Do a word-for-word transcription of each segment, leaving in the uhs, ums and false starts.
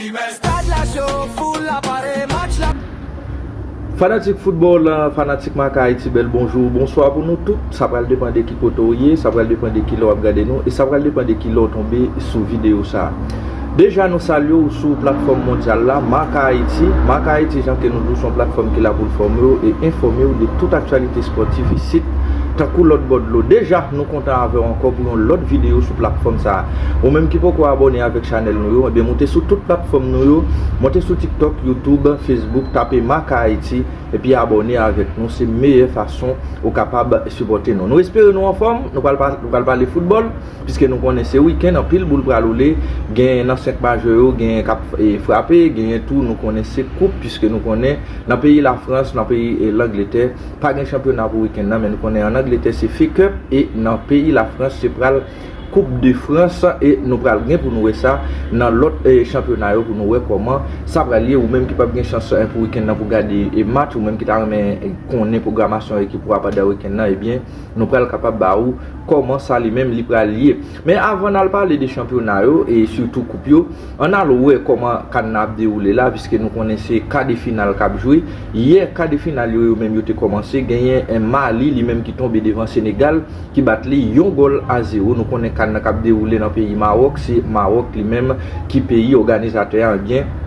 Stad la cho, foul la pare, match la. Fanatik foutbòl, fanatik Marca Haïti, bèl bonjou, bonswa pou nou tout. Sa pral depann de ki kote w ye, sa pral depann de ki lè w ap gade nou, e sa pral depann de ki lè w tonbe sou videyo sa a. Deja, nou salye w sou platfòm mondyal la, Marca Haïti. Marca Haïti, jan ke nou di w, se yon platfòm ki la pou l fòme w e enfòme w de tout aktyalite espòtif isit, tankou lòt bò dlo. Deja, nou kontan avè w ankò pou yon lòt videyo sou platfòm sa a. Ou menm ki poko abòne avèk chanèl nou yo, ebyen, moute sou tout platfòm nou yo, monte sou TikTok, YouTube, Facebook, tape Marca Haïti, epi abòne avèk nou. Se meyè fason ou kapab sipòte nou. Nou espere nou anfòm, nou pral pa- nou pral pale foutbòl, piske nou konnen se wikenn, anpil boul pral woule, genyen nan senk majè yo, genyen k ap e, frape, genyen tou, nou konnen se koup, piske nou konnen nan peyi Lafrans, nan peyi e, Langletè, pa gen chanpyona pou wikenn nan, men nou konnen ann Angletè se F A Cup, e nan peyi Lafrans se pral Koup de Frans, e nou pral gen pou nou wè sa nan lòt e, chanpyona yo, pou nou wè kòman sa pral ye. Ou menm ki p ap gen chans e, pou wikenn nan pou gade e, match, ou menm ki ta renmen e, konnen pwogramasyon ekip ou a pandan wikenn nan, ebyen, nou pral kapab ba ou kòman sa li menm li pral ye. Men avan n al pale de chanpyona yo, e sitou koup yo, ann al wè kòman kan nan ap dewoule la, piske nou konnen se ka de final k ap jwe. Yè, ka de final yo, yo menm yo te kòmanse, genyen e, Mali, li menm ki tonbe devan Senegal, ki bat li yon gòl a zewo. Nou konnen kan nan k ap dewoule nan peyi Mawòk, se Mawòk li menm ki peyi òganizatè a, ebyen,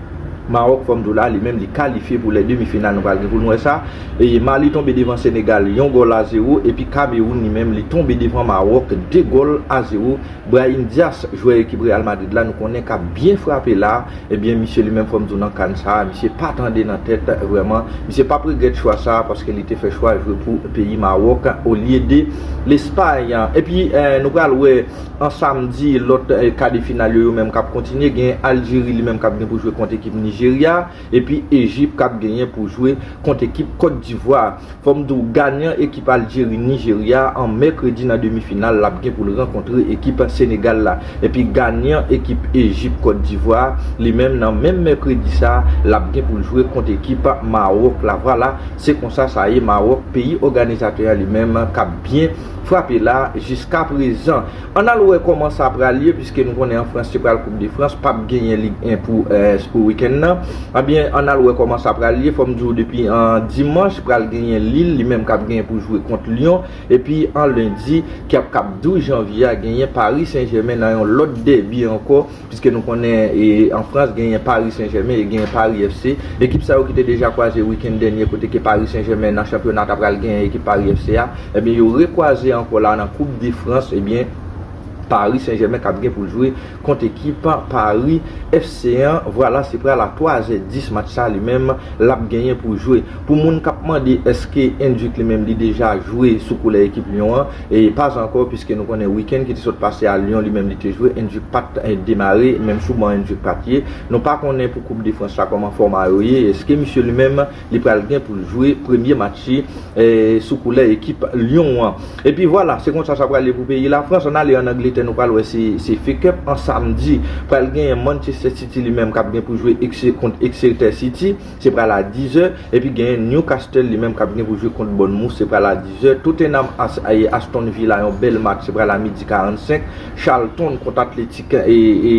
Mawòk, fò m di w la, li menm li kalifye pou lè demi final, nou pral gen pou nou wè sa. E Mali tonbe devan Senegal yon gòl a zewo, epi Kamewoun li menm li tonbe devan Mawòk de gòl a zewo. Brahim Diaz, jwè ekip Real Madrid la, nou konnen k ap byen frape la, ebyen, misye li menm, fò m di w, nan kan sa a, misye pa tande nan tèt, vrèman. Misye p ap regrèt chwa sa a, paske li te fè chwa jwe pou peyi Mawòk olye de Lespay. Epi, e, nou pral wè an samdi, lòt e, ka de final yo, yo menm k ap kontinye. Gen Aljeri li menm k ap gen pou jwe kont ekip Nijerya, epi Ejip k ap genyen pou jwe kont ekip Kòt Divwa. Fò m di w, ganyan ekip Aljeri Nijerya an mèkredi nan demi final, l ap gen pou l rankontre ekip Senegal la. Epi ganyan ekip Ejip Kòt Divwa, li menm nan menm mèkredi sa, l ap gen pou l jwe kont ekip Mawòk la. Vwala, se konsa sa ye, Mawòk, peyi òganizatè a li menm, k ap byen frape la jiska prezan. Ann al wè kòman sa pral ye, piske nou konnen an Frans se pral Koup de Frans, p ap genyen Lig en pou, e, pou wikenn nan. Ebyen, ann al wè kòman sa pral ye. Fò m di w, depi an dimanch, pral genyen Lille, li menm k ap genyen pou jwe kont Lyon. Epi an lendi, k ap k ap douz janvye a, genyen Paris Saint-Germain nan yon lòt dèbi ankò, piske nou konnen e, an Frans, genyen Paris Saint-Germain e genyen Paris F C. Ekip sa yo ki te deja kwaze wikenn dènye, kote ke Paris Saint-Germain nan chanpyona ta pral genyen ekip Paris F C a, ebyen, yo rekwaze ankò la nan Koup de Frans, ebyen, Paris Saint-Germain k ap gen pou l jwe kont ekip Paris F C an. Vwala, se pral a twa zè dis match sa li menm l ap genyen pou jwe. Pou moun k ap mande èske Endrick li menm li deja jwe sou koulè ekip Lyon an, e pa ankò, piske nou konnen wikenn ki te sot pase a, Lyon li menm li te jwe, Endrick pa t e, demare, menm sou ban Endrick pa t ye. Nou pa konnen pou Koup de Frans la kòman fòma yo ye, èske misye li menm li pral gen pou l jwe premye match li e, sou koulè ekip Lyon an. Epi vwala, se konsa sa pral ye pou peyi Lafrans. Ann ale ann Angletè, nou pral wè se, se F A Cup an samdi. Pral genyen Manchester City li menm k ap gen pou jwe Ex- kont Exeter City, se pral a diz è. Epi genyen Newcastle li menm k ap gen pou jwe kont Bournemouth, se pral a diz è. Tottenham As- e, Aston Villa, yon bèl match, se pral a midi karannsenk. Charlton kont Atletik e, e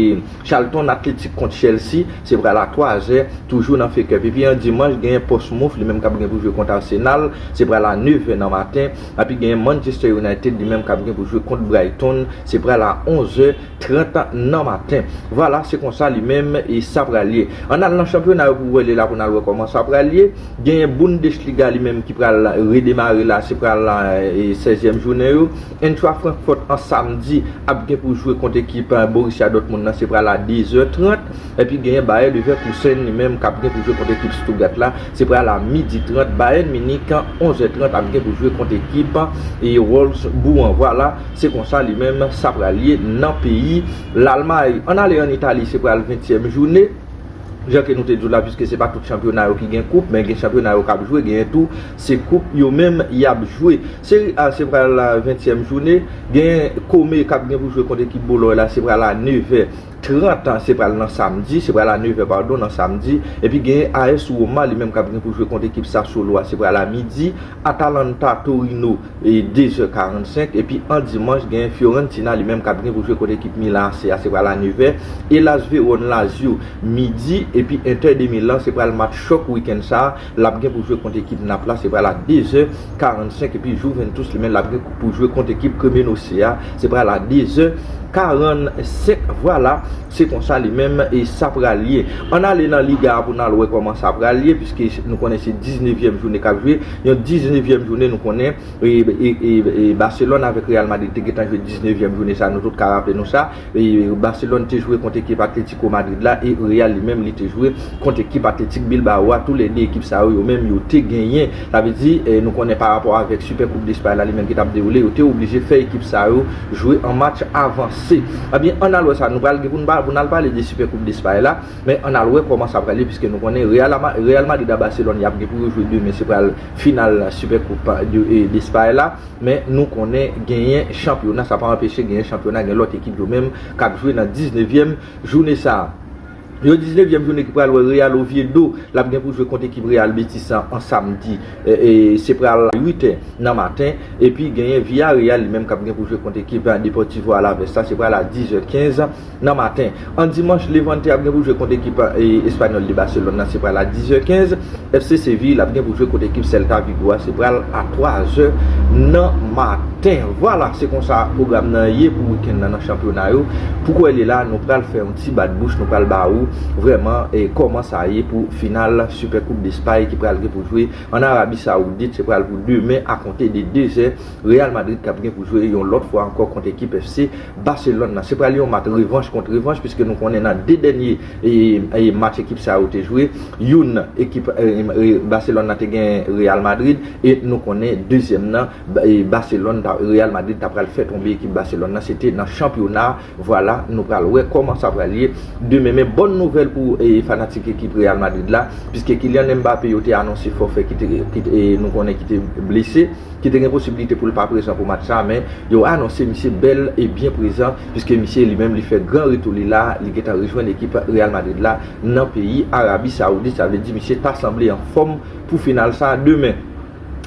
Charlton Athletic kont Chelsea, se pral a twa zè, toujou nan F A Cup. Epi an dimanch, genyen Portsmouth, li menm k ap gen pou jwe kont Arsenal, se pral a nèf è nan maten. Epi genyen Manchester United, li menm k ap gen pou jwe kont Brighton, se pral a onz è trant nan maten. Vwala, se konsa li menm e sa pral ye. Ann al nan chanpyona yo pou wè lè la pou n al wè kòman sa pral ye. Genyen Bundesliga li menm ki pral redemare la, se pral e, sèzyèm jounen yo. Eintracht Francfort an samdi ap gen pou jwe kont ekip e, Borussia Dortmund nan, se pral a diz è trant. Epi genyen Bayer Leverkusen li menm k ap gen pou jwe kont ekip Stuttgart la, se pral a midi trant. Bayern Munich onz è trant ap gen pou jwe kont ekip e, Wolfsburg an. Vwala, se konsa li menm sa pral ye nan peyi Lalmay. Ann ale ann Itali, se pral ventyèm jounen. Jan ke nou te di w la, piske se pa tout chanpyona yo ki gen koup, men gen chanpyona yo k ap jwe, genyen tou se koup yo menm y ap jwe. Seri A se pral ventyèm jounen, gen Kome k ap gen pou jwe kont ekip Bolòy la, se pral a nevè trant, se pral nan samdi, se pral a nevè, padon, nan samdi. Epi gen A S Roma li menm k ap gen pou jwe kont ekip Sassuolo a, se pral a midi. Atalanta Torino, e dezè karannsenk. Epi an dimanch, gen Fiorentina li menm k ap gen pou jwe kont ekip Milan A C a, se pral a nevè. Hellas Vérone Lazio, midi. Epi Inter de Milan, se pral match chòk wikenn sa a, l ap gen pou jwe kont ekip Nap la, se pral a dezè karannsenk. Epi Juventus li menm, l ap gen pou jwe kont ekip Cremonese a, se pral a dezè karannsenk. Vwala, se konsa li menm e sa pral ye. Ann ale nan Liga a pou n al wè kòman sa pral ye, piske nou konnen se diznevyèm jounen k ap jwe. Yon diznevyèm jounen, nou konnen e, e, e, e Barcelone avèk Real Madrid te gentan jwe diznevyèm jounen sa, nou tout ka raple nou sa. E Barcelone te jwe kont ekip Atletico Madrid la, e Real li menm li te jwe kont ekip Athletic Bilbao a. Toulède ekip sa yo, yo menm yo te genyen. Sa vle di, e, nou konnen pa rapò avèk Super Coupe d'Espagne la li menm ki t ap dewoule, yo te oblije fè ekip sa yo jwe an match avanse. Ebyen, ann al wè sa nou pral gen pou n pa, pou n al pale de Super Coupe d'Espagne la, men ann al wè kòman sa pral ye, piske nou konnen Real, Ama- Real Madrid a Barcelone, y ap gen pou yo jwe demen, se pral final Super Coupe de, e, d'Espagne la. Men nou konnen genyen chanpyona, sa pa anpeche genyen chanpyona, gen lòt ekip yo menm k ap jwe nan diznevyèm jounen sa a. Yon diznevyèm jounen ki pral wè Real Oviedo, l ap gen pou jwe kont ekip Real Betis an, an samdi. E, e, se pral uit è nan maten. Epi genyen Villarreal li menm k ap gen pou jwe kont ekip, e, Deportivo Alaves la, se pral a dizè kenz nan maten. An dimanch, Levante ap gen pou jwe kont ekip, e, Espanyòl de Barcelone nan, se pral a dizè kenz. F C Seville ap gen pou jwe kont ekip Celta Vigo a, se pral a twazè nan maten. Vwala, se konsa pwogram nan ye pou wikenn nan, nan chanpyona yo. Pou kwè li la, nou pral fè yon ti bat bouch, nou pral ba ou vrèman, e, kòman sa ye pou final Super Coupe d'Espagne ki pral gen pou jwe an Arabi Saoudit, se pral pou demen a konte de dezè. Real Madrid k ap gen pou jwe yon lòt fwa ankò kont ekip F C Barcelone nan. Se pral yon match revanch kont revanch, piske nou konnen nan de dènye, e, e, match ekip sa yo te jwe, youn ekip, e, e, Barcelone nan te gen Real Madrid, e nou konnen dezyèm nan, e, Barcelone, ta- Real Madrid ta pral fè tonbe ekip Barcelone nan, se te nan chanpyona. Vwala, nou pral wè kòman sa pral ye demen. Men bòn nouvèl pou, e, fanatik ekip Real Madrid la, piske Kylian Mbappé yo te anonse fòfè ki te, ki te, e, nou konnen ki te blese, ki te gen posiblite pou l pa prezan pou match sa, men yo anonse misye bèl e byen prezan, piske misye li menm li fè gran retou li la, li gentan rejwenn ekip Real Madrid la nan peyi Arabi Saoudit, sa vle di misye ta sanble anfòm pou final sa demen.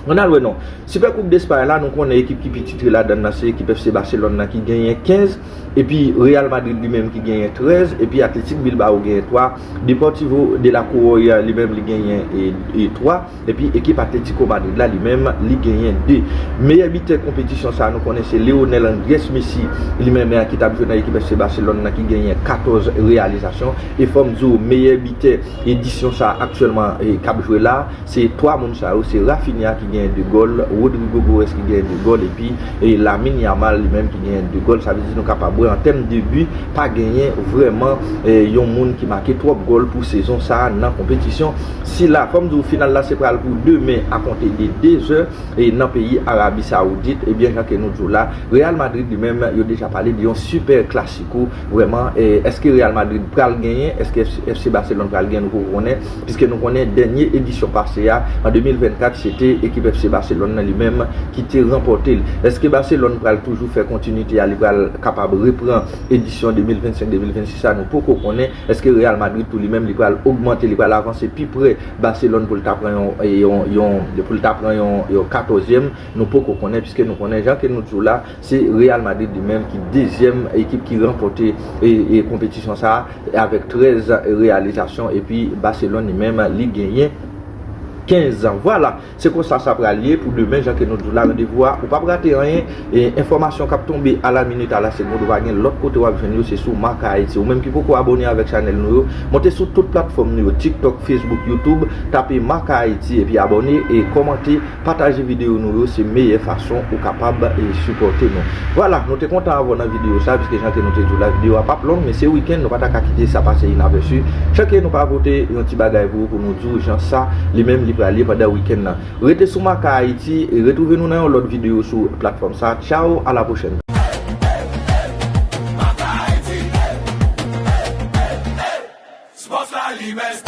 Ann al wè non. Super Coupe d'Espagne la, nou konnen ekip ki pi titre ladan l nan se ekip F C Barcelone nan ki genyen kenz, epi Real Madrid li menm ki genyen trèz, epi Athletic Bilbao genyen twa, Deportivo de la Coruña li menm li genyen, e, e, twa, epi ekip Atletico Madrid la li menm li genyen de. Meyè bitè konpetisyon sa a, nou konnen se Lionel Andrés Messi, li menm, e, ki t ap jwe nan ekip F C Barcelone nan ki genyen katòz reyalizasyon. E fò m di w, meyè bitè edisyon sa a aktyèlman, e, k ap jwe la, se twa moun sa yo, se Raphinha ki genyen de gòl, Rodrygo Goes ki genyen de gòl, epi, e, Lamine Yamal li menm ki genyen de gòl. Sa vle di nou kapab wè an tèm de bi, pa genyen vrèman, e, yon moun ki make twòp gòl pou sezon sa a nan konpetisyon sila. Fò m di w final la se pral pou demen a konte de dezè, e, nan peyi Arabi Saoudit. Ebyen, jan ke nou di w la, Real Madrid li menm, yo deja pale de yon Super Clasico. Vrèman, e, èske Real Madrid pral genyen? Èske F C, F C Barcelone pral genyen? Nou poko konnen, piske nou konnen dènye edisyon pase a, an de mil vennkat, se te ekip F C Barcelone nan li menm ki te ranpòte l. Èske Barcelone pral toujou fè kontinite a, li pral kapab repran edisyon de mil vennsenk, de mil vennsis a? Nou poko konnen. Èske Real Madrid tou li menm li pral ogmante, li pral avanse pi pre Barcelone pou l ta pran yon, yon, yon, pou l ta pran yon, yon katòzyèm? Nou poko konnen, piske nou konnen jan ke nou di w la, se Real Madrid li menm ki dezyèm ekip ki ranpòte, e, e, konpetisyon sa a, avèk trèz reyalizasyon, epi Barcelone li menm li genyen kenz. Vwala, se konsa sa pral ye pou demen, jan ke nou di w la, randevou a, ou p ap rate anyen, e enfòmasyon k ap tonbe a la minit, a la segond, ou pa gen lòt kote w ap jwenn yo, se sou Marca Haiti. Ou menm ki poko abòne avèk chanèl nou yo, monte sou tout platfòm nou yo, TikTok, Facebook, YouTube, tape Marca Haiti, epi abòne e kòmante. Pataje videyo nou yo, se meyè fason ou kapab, e, sipòte nou. Vwala, nou te kontan avè w nan videyo sa, piske jan ke nou te di w la, videyo a p ap long, men se wikenn, nou pa ta ka kite sa pase inapèsi. Jan ke nou pa pote yon ti bagay pou ou, pou nou di w jan sa li menm li pral ye pandan wikenn nan. Rete sou Marca Haiti e retwouve nou nan yon lòt videyo sou platfòm sa. Tchao, a la pwochèn. He must